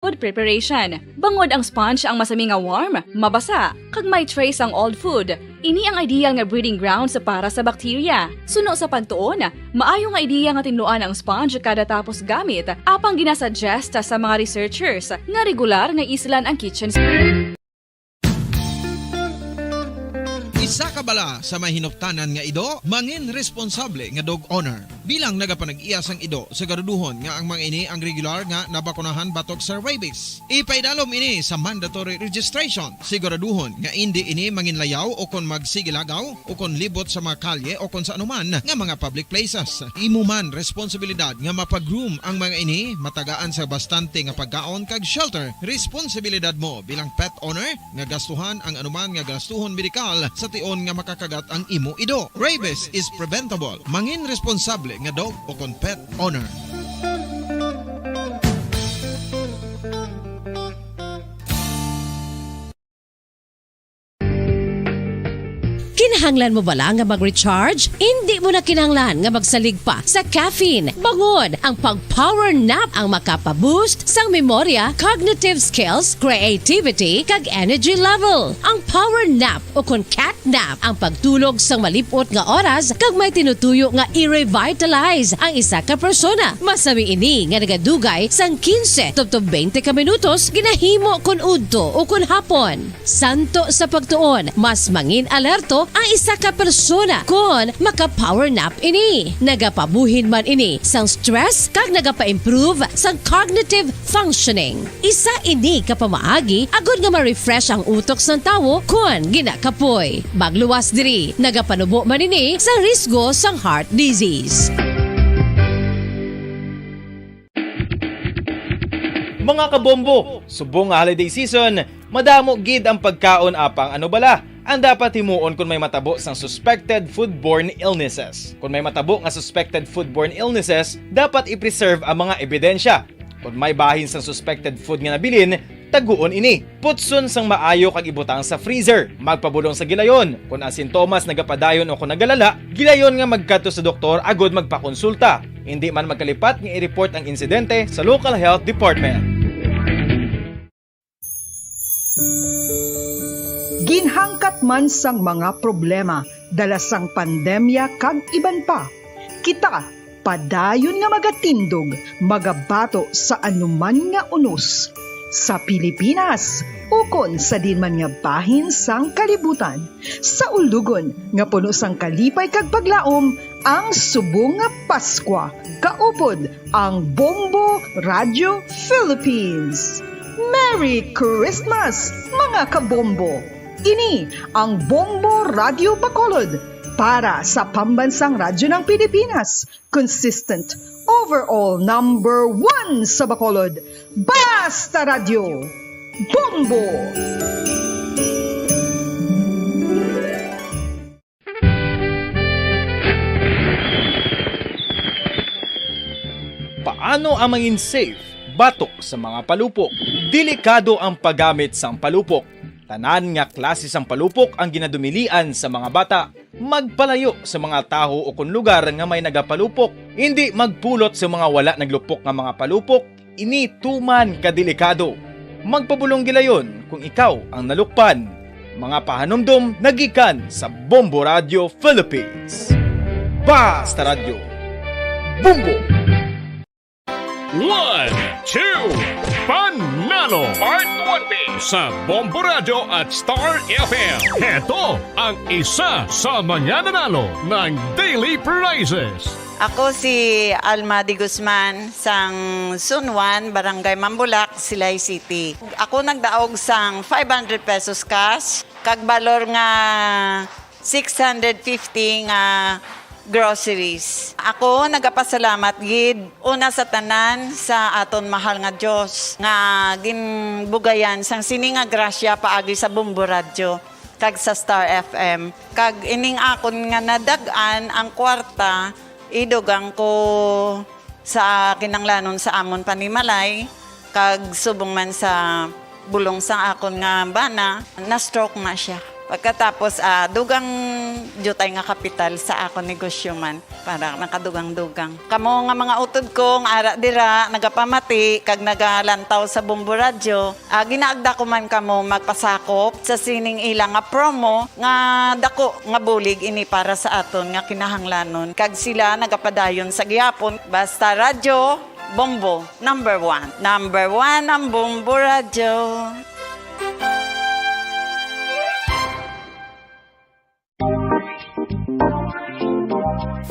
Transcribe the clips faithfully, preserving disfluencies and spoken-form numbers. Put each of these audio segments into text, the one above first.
Food preparation. Bangod ang sponge ang masami nga warm, mabasa, kag may trace ang old food, ini ang ideal nga breeding grounds para sa bacteria. Suno sa pagtuon, maayo nga ideya nga tinluan ang sponge kada tapos gamit, apang ginasuggest sa mga researchers nga regular nga islan ang kitchen sponge. Isa ka bala sa may hinuptanan nga ido, mangin responsable nga dog owner. Bilang nagapanag-iya sang ido, siguraduhon nga ang mga ini ang regular nga nabakunahan batok sa rabies. Ipaidalom ini sa mandatory registration. Siguraduhon nga indi ini manginlayaw o kon magsigilagaw o kon libot sa mga kalye o kon sa anuman nga mga public places. Imo man responsibilidad nga mapag-groom ang mga ini, matagaan sa bastante nga pagkaon kag shelter. Responsibilidad mo bilang pet owner nga gastuhan ang anuman nga gastuhon medikal sa tion nga makakagat ang imo ido. Rabies is preventable. Mangin responsable nga dog o kon pet owner. Kinahanglan mo bala nga mag-recharge? Indi mo na kinahanglan nga magsalig pa sa caffeine. Bangod ang pag-power nap ang makapa-boost sang memorya, cognitive skills, creativity, kag energy level. Ang power nap o kon cat nap ang pagtulog sang malip-ot nga oras kag may tinutuyo nga i-revitalize ang isa ka persona. Masami ini nga nagadugay sang quince tubtob twenty ka minutos, ginahimo kon udto o kon hapon. Santo sa pagtuon, mas mangin-alerto ang isa ka persona kon maka-power nap ini. Nagapabuhin man ini sang stress kag nagapa-improve sang cognitive functioning. Isa ini ka pamaagi agod nga ma-refresh ang utok sang tawo kon ginakapoy. Magluwas diri, nagapanubo man ini sa risgo sang heart disease. Mga kabombo, subong nga holiday season, madamo gid ang pagkaon apang ano bala ang dapat himuon kon may matabo sang suspected foodborne illnesses. Kon may matabo nga suspected foodborne illnesses, dapat i-preserve ang mga ebidensya. Kon may bahin sang suspected food nga nabilin, taguon ini. Putson sang maayo kag ibutang sa freezer. Magpabulong sa gilayon. Kon ang sintomas nagapadayon o kon nagalala, gilayon nga magkadto sa doktor agod magpakonsulta. Indi man magkalipat nga i-report ang insidente sa local health department. Ginhangkat man sang mga problema dala sang pandemya kag iban pa, kita padayon nga magatindog, magabato sa anuman nga unos sa Pilipinas ukon sa diin man nga bahin sang kalibutan. Sa ulugon nga puno sang kalipay kag paglaom ang subong nga Paskwa, kaupod ang Bombo Radio Philippines. Merry Christmas, mga kabombo! Ini ang Bombo Radio Bacolod para sa Pambansang Radyo ng Pilipinas, consistent, overall number one sa Bacolod. Basta Radyo, Bombo! Paano ang mangin safe batok sa mga palupok? Delikado ang paggamit sang palupok. Tanan nga klase sang palupok ang ginadumilian sa mga bata. Magpalayo sa mga tawo o kon lugar nga may nagapalupok. Indi magpulot sa mga wala naglupok nga mga palupok. Ini tuman ka delikado. Magpabulong gilayon kung ikaw ang nalukpan. Mga pahanumdom nagikan sa Bombo Radio Philippines. Basta Radyo. Bombo! One, two, Panalo! Part one B sa Bombo Radyo at Star F M. Heto ang isa sa mga nanalo ng Daily Prizes. Ako si Alma de Guzman sang Zone one, Barangay Mambulak, Silay City. Ako nagdaog sang five hundred pesos cash kag balor nga six hundred fifty nga groceries. Ako nagapasalamat gid una sa tanan sa aton mahal nga Dios nga ginbugayan sang sini nga grasya paagi sa Bombo Radyo kag sa Star F M. Kag ining akon nga nadag-an ang kwarta, idugang ko sa kinanglanon sa amon panimalay, kag subong man sa bulong sang akon nga bana, na-stroke na siya. Pagkatapos, ah, dugang diutay nga kapital sa akon negosyo man, para nakadugang-dugang. Kamo nga mga utod ko nga ara dira, nagapamati kag nagalantaw sa Bombo Radyo, ah, ginaagda ko man kamo magpasakop sa sining ila nga promo nga dako nga bulig ini para sa aton nga kinahanglanon, kag sila nagapadayon sa gihapon. Basta Radyo Bombo, number one. Number one ang Bombo Radyo.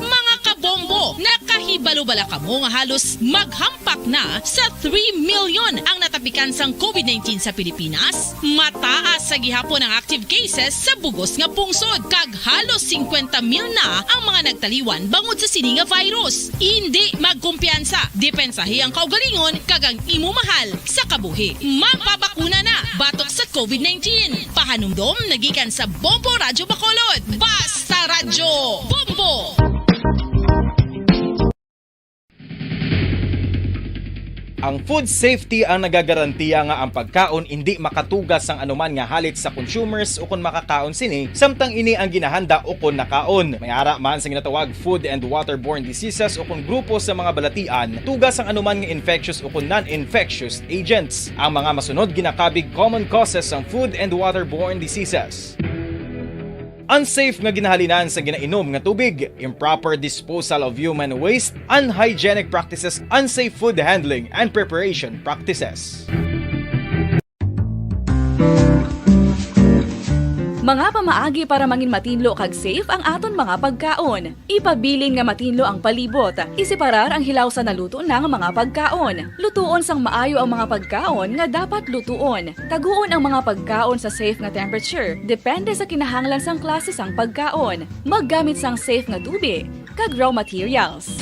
Mga kabombo, nakahibalo bala kamo nga halos maghampak na sa three million ang natapikan sang covid nineteen sa Pilipinas? Mataas sa gihapon ang active cases sa bugos nga pungsod, kag halos singkwenta mil na ang mga nagtaliwan bangod sa sini nga virus. Indi magkumpiyansa, depensahi ang kaugalingon kag ang imo mahal sa kabuhi. Magpabakuna na batok sa covid nineteen. Pahanumdom nagikan sa Bombo Radyo Bacolod. Basta Radyo Bombo! Ang food safety ang nagagarantiya nga ang pagkaon indi makatuga sang anuman nga halit sa consumers ukon makakaon sini, samtang ini ang ginahanda ukon nakaon. May ara man sa ginatawag Food and Waterborne Diseases ukon grupo sa mga balatian tuga sang anuman nga infectious ukon non-infectious agents. Ang mga masunod ginakabig common causes sang food and waterborne diseases. Unsafe nga ginahalinan sa ginainom nga tubig, improper disposal of human waste, unhygienic practices, unsafe food handling and preparation practices. Mga pamaagi para mangin matinlo kag safe ang aton mga pagkaon. Ipabilin nga matinlo ang palibot. Iseparar ang hilaw sa naluto na nga mga pagkaon. Lutuon sang maayo ang mga pagkaon nga dapat lutuon. Taguon ang mga pagkaon sa safe nga temperature, depende sa kinahanglan sang klase sang pagkaon. Maggamit sang safe nga tubi kag raw materials.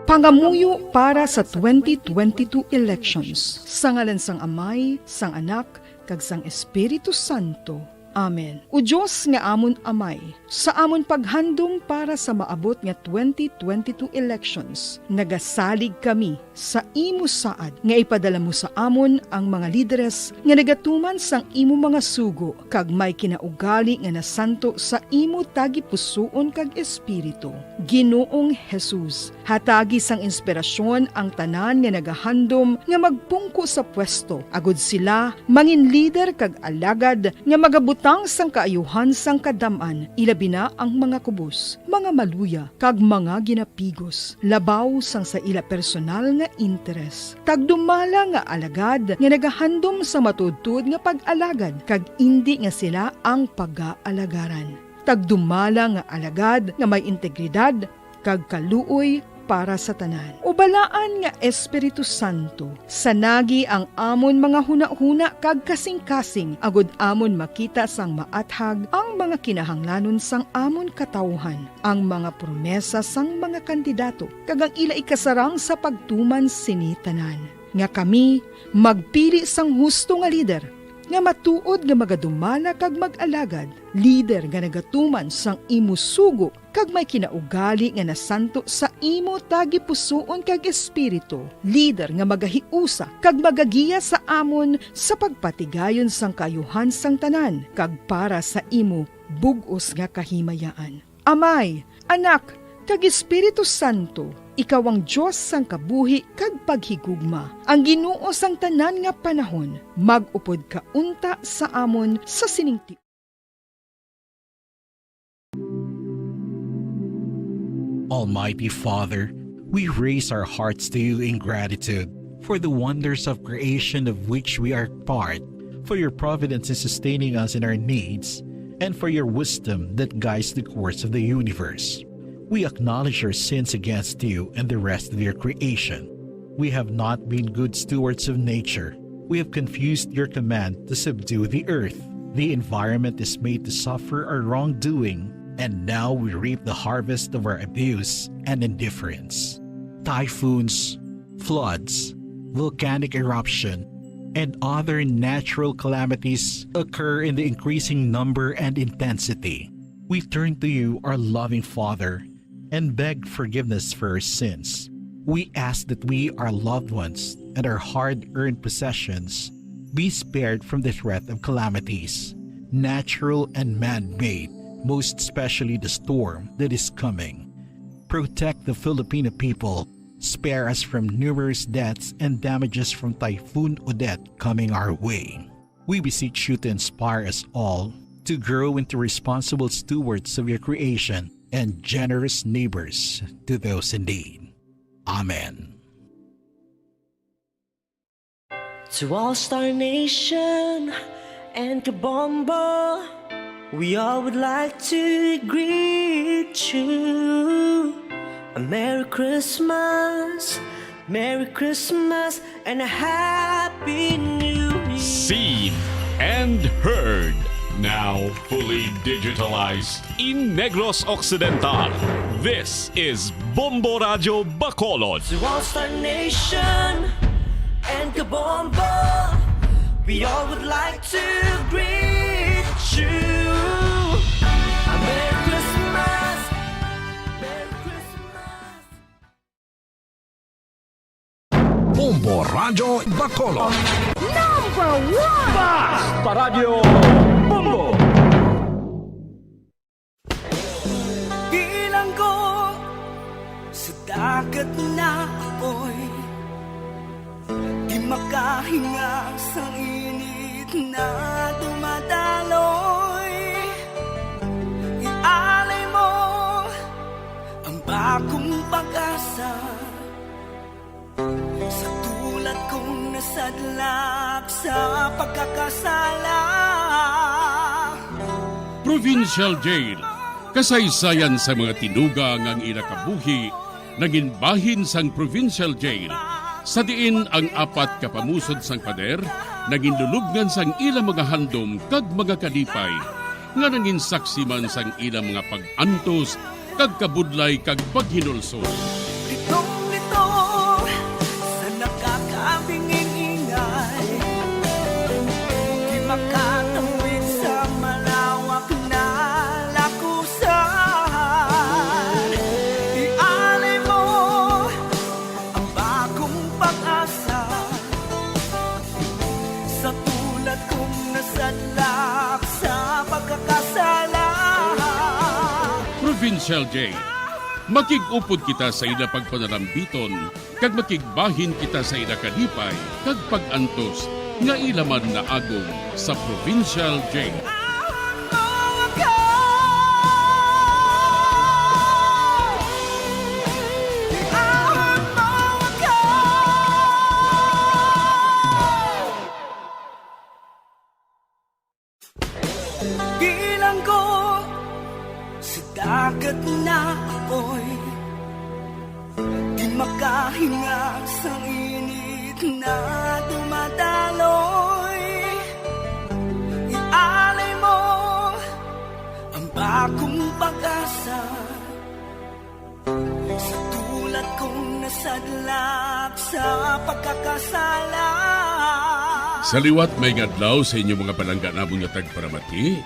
Pangamuyo para sa twenty twenty-two elections. Sa ngalan sang Amay, sang Anak, kag sang Espiritu Santo. Amen. O Dios nga amon Amay, sa amon paghandom para sa maabot nga twenty twenty-two elections, nagasalig kami sa imo saad nga ipadala mo sa amon ang mga lideres nga nagatuman sang imo mga sugo kag may kinaugali nga nasanto sa imo tagipusoon kag espiritu. Ginoong Jesus, hatagi sang inspirasyon ang tanan nga nagahandom nga magpungko sa pwesto, agud sila mangin lider kag alagad nga magabutang sang kaayuhan sang kadam-an, ilabi na ang mga kubos, mga maluya, kag mga ginapigos, labaw sang sa ila personal nga interes. Tagdumala nga alagad nga nagahandom sa matuodtuod nga pag-alagad, kag indi nga sila ang pagaalagaran. Tagdumala nga alagad nga may integridad kag kaluoy para sa tanan. O Balaan nga Espiritu Santo, sanagi ang amon mga hunahuna kag kasingkasing, agud amon makita sang maathag ang mga kinahanglanon sang amon katawuhan, ang mga promesa sang mga kandidato, kag ang ila ikasarang sa pagtuman sini tanan, nga kami magpili sang husto nga lider, nga matuod nga magadumala kag mag-alagad, lider nga nagatuman sang imo sugo kag may kinaugali nga nasanto sa imo tagipusoon kag espiritu, lider nga magahiusa kag magagiya sa amon sa pagpatigayon sang kaayuhan sang tanan kag para sa imo bug-os nga kahimayaan. Amay, Anak, kag Espiritu Santo, ikaw ang Dios sang kabuhi kag paghigugma, ang Ginoo sang tanan nga panahon. Mag-upod ka unta sa amon sa sining ti- Almighty Father, we raise our hearts to you in gratitude for the wonders of creation of which we are part, for your providence in sustaining us in our needs, and for your wisdom that guides the course of the universe. We acknowledge our sins against you and the rest of your creation. We have not been good stewards of nature. We have confused your command to subdue the earth. The environment is made to suffer our wrongdoing, and now we reap the harvest of our abuse and indifference. Typhoons, floods, volcanic eruption, and other natural calamities occur in the increasing number and intensity. We turn to you, our loving Father, and beg forgiveness for our sins. We ask that we, our loved ones, and our hard earned possessions be spared from the threat of calamities, natural and man made, most especially the storm that is coming. Protect the Filipino people. Spare us from numerous deaths and damages from Typhoon Odette coming our way. We beseech you to inspire us all to grow into responsible stewards of your creation and generous neighbors to those in need. Amen. To All Star Nation and Kabombo, we all would like to greet you a Merry Christmas, Merry Christmas, and a Happy New Year. Seen and heard, now fully digitalized in Negros Occidental. This is Bombo Radyo Bacolod. To All Star Nation and Kabombo, we all would like to greet you a Merry Christmas, Merry Christmas. Bombo Radyo Bacolod. Number one! Basta Radyo Bombo! Bilanggo sa dagat na apoy, di makahinga sang init na dumadaloy. Ialay mo ang bagong pag-asa sa tulad kong nasadlak sa pagkakasala. Provincial Jail. Kasaysayan sa mga tinuga nga ang ila kabuhi nangin bahin sang Provincial Jail, sa diin ang apat ka pamusod sang pader nangin lulubngan sang ila mga handom kag mga kalipay, nga nangin saksi man sang ila mga pag-antos kag kabudlay kag paghinulsol. Litong-litong sa nakakabinging ingay, di makatawid sa malawak na lakusan. Ialay mo ang bagong pag-asa sa tulad kong nasadlak sa pagkakasala. Provincial Jail. Makig-upod kita sa ila pagpanalambiton, kag makigbahin kita sa ila kalipay kag pag-antos nga ila man naagom sa Provincial Jail. Bilanggo sa dagat na apoy, di makahinga sang init na dumadaloy. Ialay mo ang bagong pag-asa sa tulad kong nasadlak sa pagkakasala. Sa liwat, maayong adlaw sa inyo mga palangga namon nga tagparamati.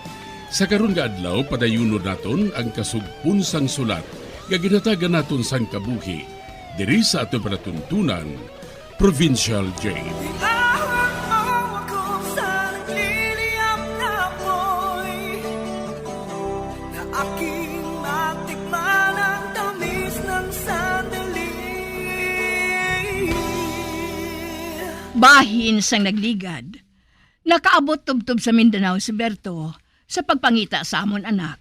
Sa karon nga adlaw, padayunon naton ang kasugpon sang sulat nga ginhatagan naton sang kabuhi diri sa aton palatuntunan, Provincial Jail. Iahon mo ako sa nagliliyab na apoy, na aking matikman ang tamis ng sandali. Bahin sang nagligad, nakaabot tubtob sa Mindanao si Berto sa pagpangita sa amon anak.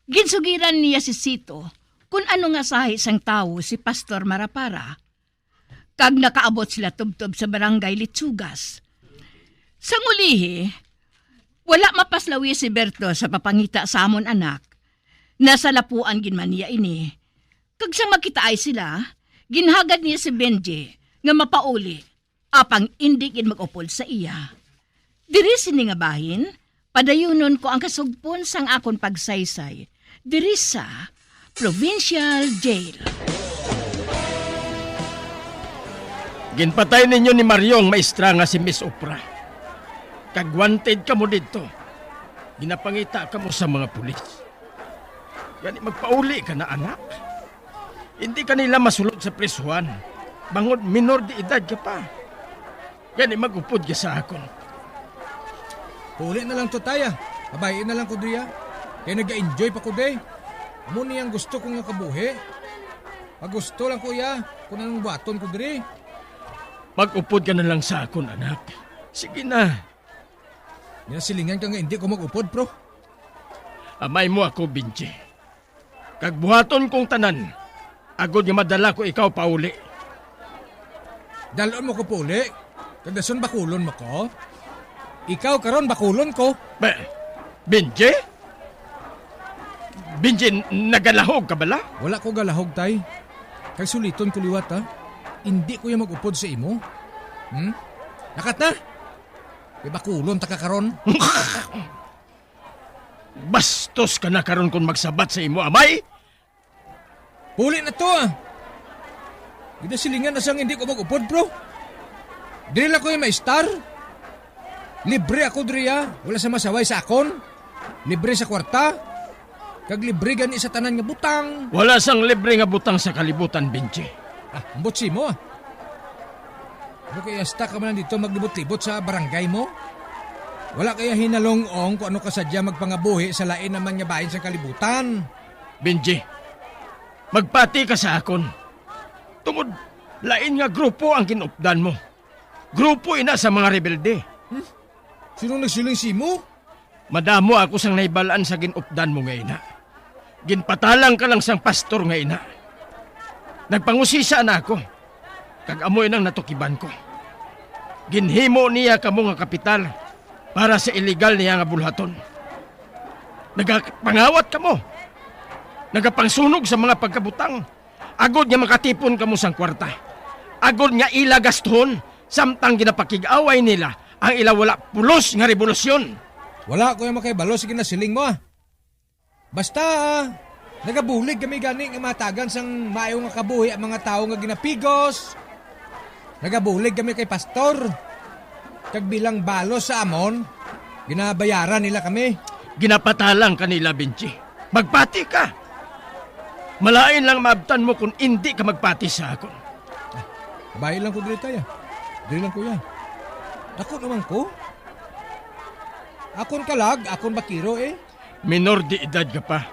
Ginsugiran niya si Sito kun ano nga sahi sang tawo si Pastor Marapara, kag nakaabot sila tubtob sa Barangay Litsugas. Sang ulihi, wala mapaslawi si Berto sa papangita sa amon anak. Nasalapuan gid man niya ini, kag sang magkitaay sila, ginhagad niya si Benji nga mapauli, apang indi gid mag-upod sa iya. Diri sini nga bahin, padayunon ko ang kasugpon sang akon pagsaysay diri sa Provincial Jail. Ginpatay ninyo ni Mario ang maestra nga si Miss Opra. Kag wanted kamo didto. Ginapangita kamo sa mga pulis. Gani magpauli ka na, anak. Hindi ka nila masulod sa prisuhan, bangod minor de edad ka pa. Gani mag-upod ka sa akon. Pauli na lang to, tay, ah. Pabayi na lang ko diri, ah. Kay naga-enjoy pa ko, day. Amo ni ang gusto ko nga kabuhi. Pagusto lang ko iya kung anong buhaton ko diri. Mag-upod ka na lang sa akon, anak. Sige na. Ginasilingan ka nga hindi ko mag-upod, bro. Amay mo ako, Benji. Kag buhaton kong tanan, agod nga madala ko ikaw pauli. Dalon mo ko pauli, kag dason bakulon mo ko? Ikaw karon bakulon ko. Be, Benji? Benji, nagalahog ka bala? Wala ko galahog, tay. Kag suliton ko liwat, ha? Hindi ko ya mag-upod sa imo. Hmm? Lakat na! Kay bakulon ta ka karon. Bastos ka na karon kon magsabat sa imo amay. Puli na to, ah. Ginasilingan na sang hindi ko mag-upod, bro. Diri lang ko yung maestar. Libre ako diri, ah. Wala sa masaway sa akon. Libre sa kwarta. Kag libre gani sa tanan nga butang. Wala sang libre nga butang sa kalibutan, Benji. Ah, ambot simo, ah. Ano kaya hasta ka man dito maglibot-libot sa barangay mo? Wala kaya hinalong-ong kung ano ka sadya magpangabuhi sa lain naman nga bahin sa kalibutan? Benji, magpati ka sa akon. Tungod lain nga grupo ang ginupdan mo. Grupo ina sa mga rebelde. Hmm? Sino nagsiling simo? Madamo ako sang nahibalaan sa ginupdan mo nga ina. Ginpatalang ka lang sang pastor nga ina. Nagpangusisa na ako, kag amo inang natukiban ko. Ginhimo niya kamo nga kapital para sa iligal niya nga bulhaton. Nagapangawat kamo. Nagapangsunog sa mga pagkabutang. Agod nga makatipon kamo sang kwarta, agod nga ila gastuhon, samtang ginapakig-away nila ang ila wala pulos nga rebolusyon. Wala ko yung makahibalo sa ginasiling mo, ah. Basta, ah, nagabulig kami gani nga matagan sang maayo nga kabuhi ang mga tawo nga ginapigos. Nagabulig kami kay pastor, kag bilang balos sa amon, ginabayaran nila kami. Ginapatalang ka nila, Benji. Magpati ka. Malain lang maabtan mo kung indi ka magpati sa akon. Ah, babayi lang ko diri, tay, ah. Diri lang ko, ya. Dako naman ko. Akon kalag, akon bakiro, eh. Minor de edad ka pa.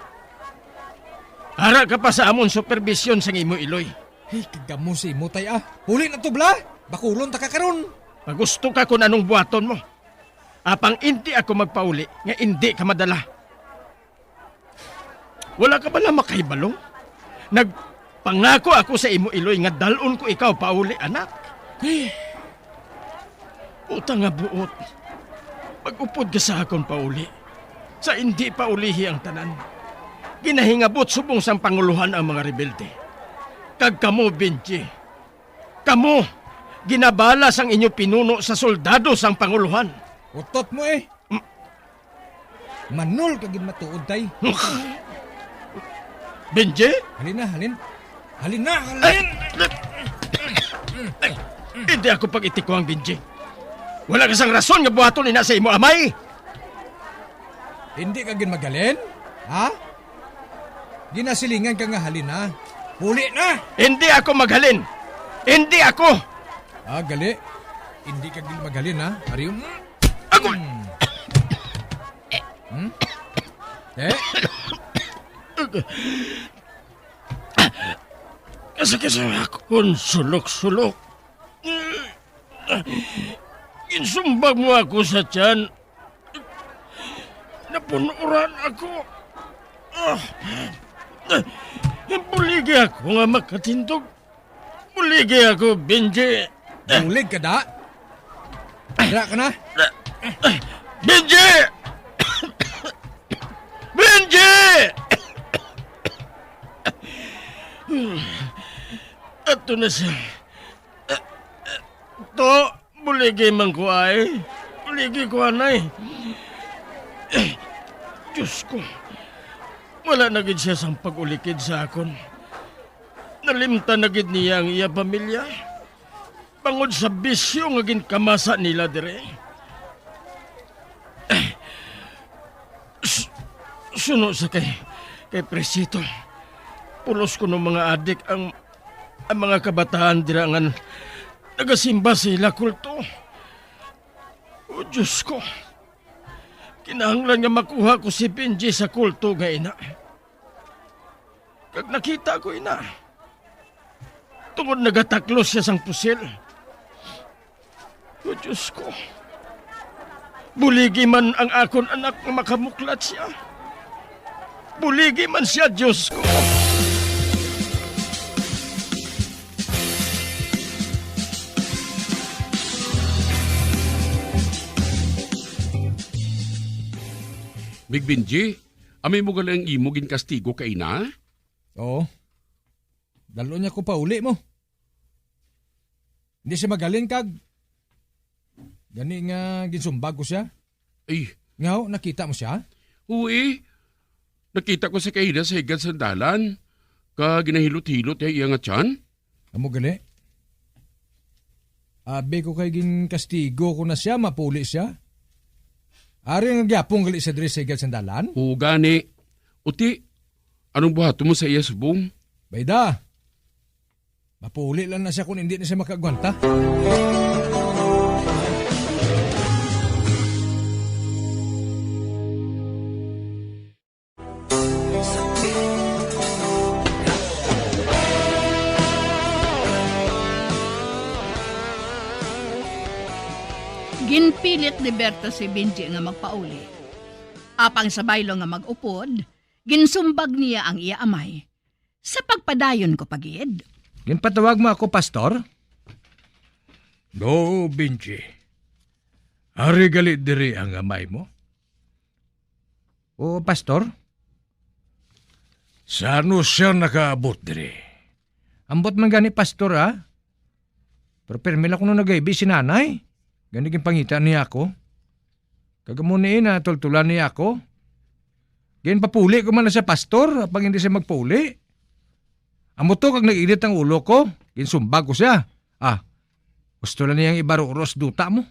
Ara ka pa sa amon supervision sang imo iloy. Hey, kagamo sa imo, tay, ah. Puli na to, bla. Bakulon ta ka karon. Pagusto ka kung anong buhaton mo. Apang indi ako magpauli nga indi ka madala. Wala ka bala makahibalo? Nagpangako ako sa imo iloy nga dal-on ko ikaw pauli, anak. Eh, puta nga buot. Mag-upod ka sa akon pauli. Sa indi paulihi ang tanan. Ginahingabot subong sang pangulohan ang mga rebelde. Kag kamo, Benji, kamo, ginabala sang inyo pinuno sa soldado sang pangulohan. Utot mo, eh. Mm. Manol ka gid matuod, tay. Benji? Halin na, halin. Halin na, halin! Hindi ako pag-itikuang, Benji. Wala ka sang rason nga buhaton ina sa imo amay. Hindi ka gid maghalin? Ha? Ginasilingan ka nga halin na. Puli na! Hindi ako maghalin. Hindi ako. Ah, gali. Hindi ka gid maghalin, ha? Ariyo. Ako. Hmm? Hmm? Eh? Kasakit sa akon sulok-sulok. Ginsumbag mo ako sa tiyan. Napunuran ako. Ah. Buligi ako nga makatindog. Buligi ako, Benji. Bulig ka, da? Dira ka na? Benji! Benji! Ato na siya. To, buligi man ko ay. Buligi ko, anay. Diyos ko, wala na gid siya sang pag-ulikid sa akon. Nalimtan na gid niya ang iya pamilya bangod sa bisyo nga ginkamasa nila diri. S-, suno sa kay Kay Presito, pulos kuno mga adik ang, ang mga kabataan dira nga nagasimba sa ila kulto. O Diyos ko, kinahanglan nga makuha ko si Benji sa kulto nga ina. Kag nakita ko ina, tungod nagataklos siya sang pusil. O Diyos ko, buligi man ang akon anak nga makamuklat siya. Buligi man siya, Diyos ko. Big Benji, amay mo gali ang imo ginkastigo kay ina? Oo. Dal-on niya ko pauli mo. Hindi siya magalin kag gani nga ginsumbag ko siya. Ay. Nga, nakita mo siya? Uy, nakita ko sa kaina sa higad sang dalan. Ka ginahilot-hilot ang iya nga tiyan. Amo gali. Abi ko kay ginkastigo ko na siya, mapuli siya. Ari nga gyapon gali siya diri sa higad sang dalan? Oo, gani. Uti, anong buhaton mo sa iya subong? Bayda, mapuli lang na siya kung hindi na siya makaagwanta. Ginpilit ni Berto si Benji nga magpauli. Apang sa baylo nga mag-upod, ginsumbag niya ang iya amay. Sa pagpadayon ko pa gid. Ginpatawag mo ako, Pastor? No, Benji. Ari gali diri ang amay mo? O, Pastor? Sa ano siya nakaabot diri? Ambot man gani, Pastor, ah. Pero pirmi lang kuno nagaibi si Nanay. Gani ginpangita niya ako. Kag amo ni ina, tultulan niya ako. Ginpapuli ko man na siya, Pastor, apang hindi siya magpuli. Amo to kag nag-init ang ulo ko, ginsumbag ko siya. Ah, gusto lang niyang ibaruros duta mo.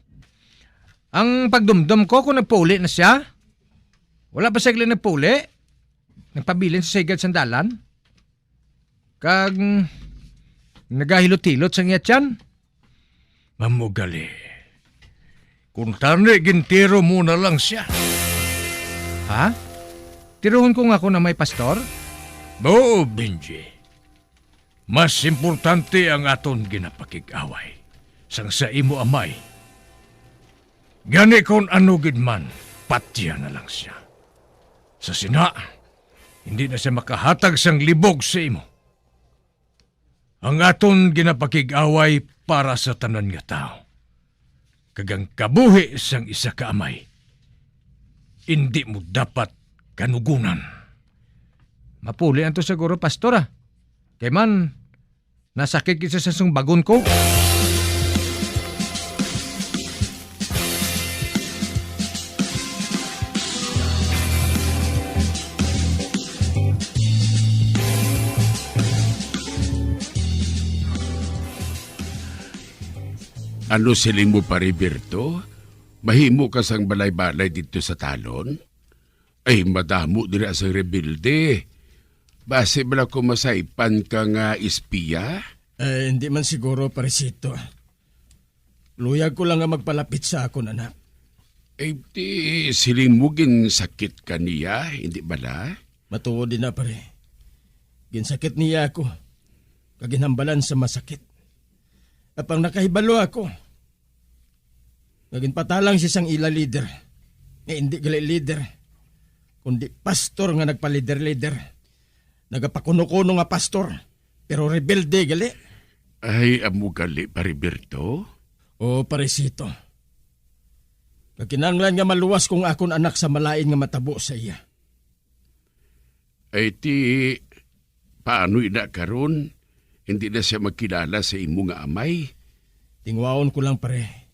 Ang pagdumdom ko kung nagpauli na siya, wala pa siya gali nagpauli. Nagpabilin sa sigad sang dalan. Kag nagahilot-hilot sang iya tiyan. Mamugali. Kung tani gintiro mo na lang siya. Ha? Tirohon ko nga ako na may pastor? Oo, Benji. Mas importante ang aton ginapakig-away sang sa imo amay. Gani kon ano gid man, patya na lang siya. Sa sina, hindi na siya makahatag sang libog sa imo. Ang aton ginapakig-away para sa tanan nga tawo, kag ang kabuhi sang isa ka amay indi mo dapat kanugonan. Mapuli anto siguro, Pastor, ah. Kay man, nasakit gid siya sa sumbagon ko. Ano siling mo, Pare Berto? Mahimo ka sang balay-balay didto sa Talon? Ay, madamo dira sang rebelde. Basi bala ko masaypan ka nga espiya? Eh, hindi man siguro, Parisito. Luyag ko lang nga magpalapit sa akon anak. Eh, di siling mo ginsakit ka niya, hindi bala? Matuod din na, pare. Ginsakit niya ako, kag ginhambalan sa masakit. Apang nakahibalo ako nga ginpatalang siya sang ila lider, nga indi gali lider, kundi pastor nga nagpalider-lider. Nagapakuno-kuno nga pastor, pero rebelde gali. Ay, amo gali, Pare Berto? O, Parisito. Kakinanglan nga maluwas kong akon anak sa malain nga matabo sa iya. Ay, ti, paano ina karon? Hindi na siya magkilala sa imo nga amay? Tingwaon ko lang, pare.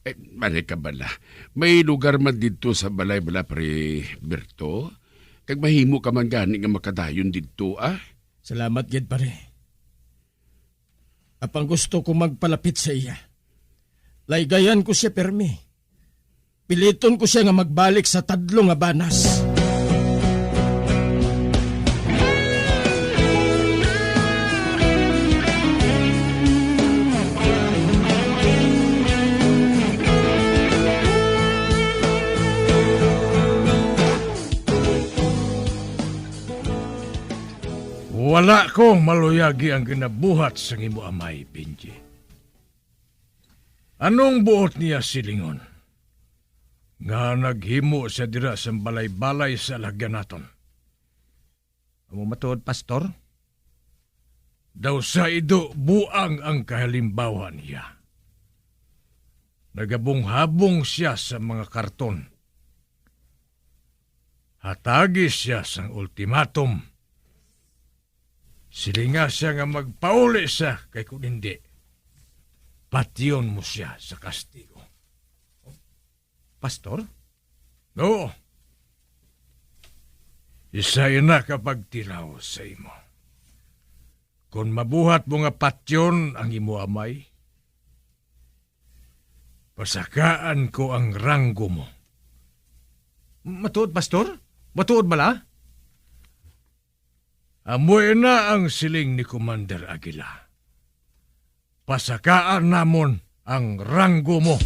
Eh, mali ka bala. May lugar man didto sa balay bala, pare Berto? Kag mahimo ka man gani nga makadayon didto, ah? Salamat gid, pare. Apang gusto ko magpalapit sa iya. Laygayan ko siya pirmi. Piliton ko siya nga magbalik sa tadlo nga banas. Wala ko maluyagi ang ginabuhat sang imo amay, Benji. Anong buot niya silingon? Nga naghimo siya dira sang balay-balay sa alagyan naton? Amo matuod, Pastor? Daw sa ido buang ang kahalimbawa niya. Nagabunghabong siya sa mga karton. Hatagi siya sang ultimatum. Silinga siya nga magpauli siya, kay kun hindi, patyon mo siya sa kastigo. Pastor? No. Isa ina ka pagtilaw sa imo. Kon mabuhat mo nga patyon ang imo amay, pasakaan ko ang ranggo mo. Matuod, Pastor? Matuod bala? Amo na ang siling ni Commander Aguila. Pasakaan namon ang ranggo mo.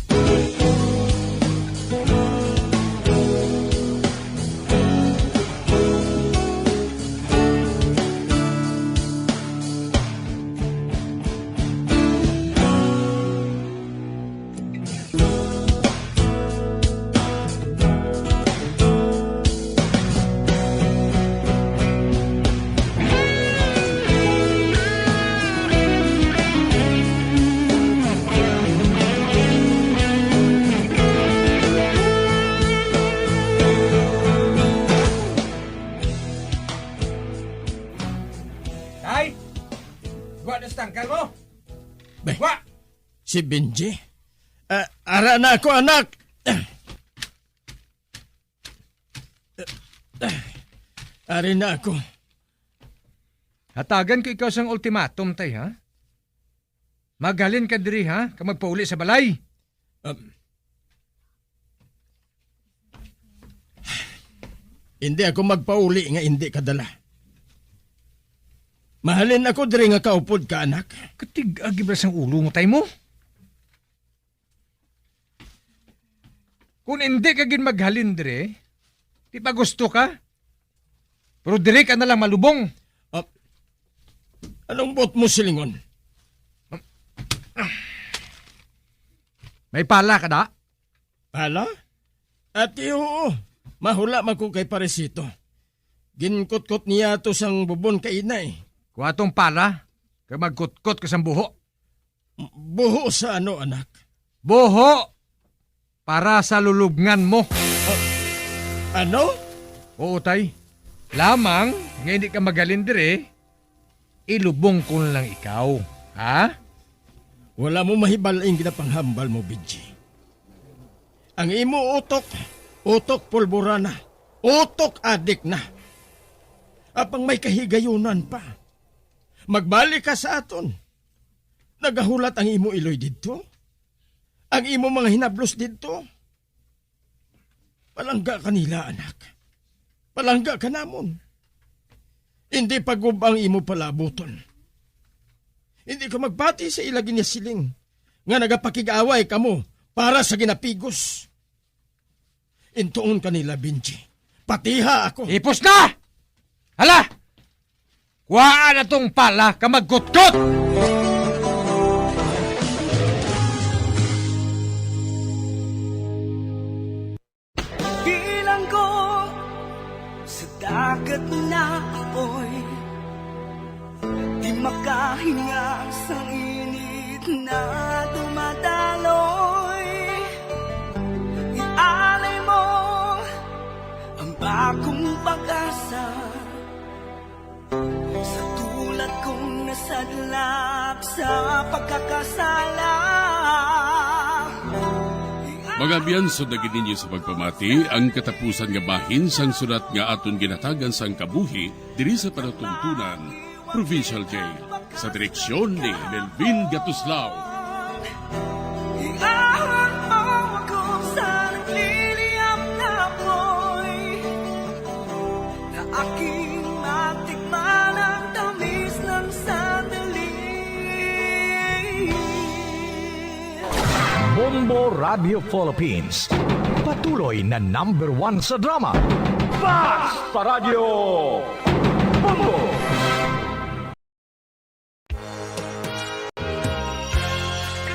Tay! Wa na sa tangkal mo? Bay, Wa! Si Benji. Ah, ara na ako, anak. Ari na ako. Hatagan ko ikaw sang ultimatum, tay, ha? Maghalin ka diri, ha? Kag magpauli sa balay. Um, hindi ako magpauli nga hindi ka dala. Mahalin ako diri nga kaupod ka, anak. Katig-a gid ba sang ulo mo, tay mo? Kung hindi ka gid maghalin diri, di ba gusto ka? Pero diri ka na lang malubong. Ah, anong buot mo silingon? May pala ka da? Pala? Ati, oo. Mahula man ko kay Parisito. Ginkutkot niya to sang bubon kaina eh. Kuha tong pala, kag magkutkot ka sang buho. Buho sa ano, anak? Buho para sa lulubngan mo. Ah, ano? Oo, tay. Lamang nga hindi ka maghalin diri, ilubong ko na lang ikaw. Ha? Wala mo mahibal-in ginapanghambal mo, Benji. Ang imo utok, utok pulbura na, utok adik na. Apang may kahigayunan pa. Magbalik ka sa aton. Nagahulat ang imo iloy didto. Ang imo mga hinablos didto. Palangga ka nila, anak. Palangga ka namon. Hindi pagub ang imo palabuton. Hindi ka magpati sa ila ginasiling nga nagapakig-away kamo para sa ginapigos. Intuon ka nila, Benji. Patiha ako. Ipos na! Hala! Kuhaa na tong pala ka magkutkot! Bilanggo sa dagat na apoy. Di makahinga sa init na dumadaloy. Ialay mo ang bagong pag-asa sa tulad kong nasadlak sa pagkakasala. Mga abyan, sundagi ninyo sa pagpamati ang katapusan nga bahin sang sulat nga aton ginhatagan sang kabuhi diri sa palatuntunan, Provincial Jail, sa direksyon ni Melvin Gatuslao. Iahon mo ako sa nagliliyab na apoy, na aking matikman ang tamis ng sandali. Bombo Radio Philippines, patuloy na number one sa drama. Basta Radyo Bombo!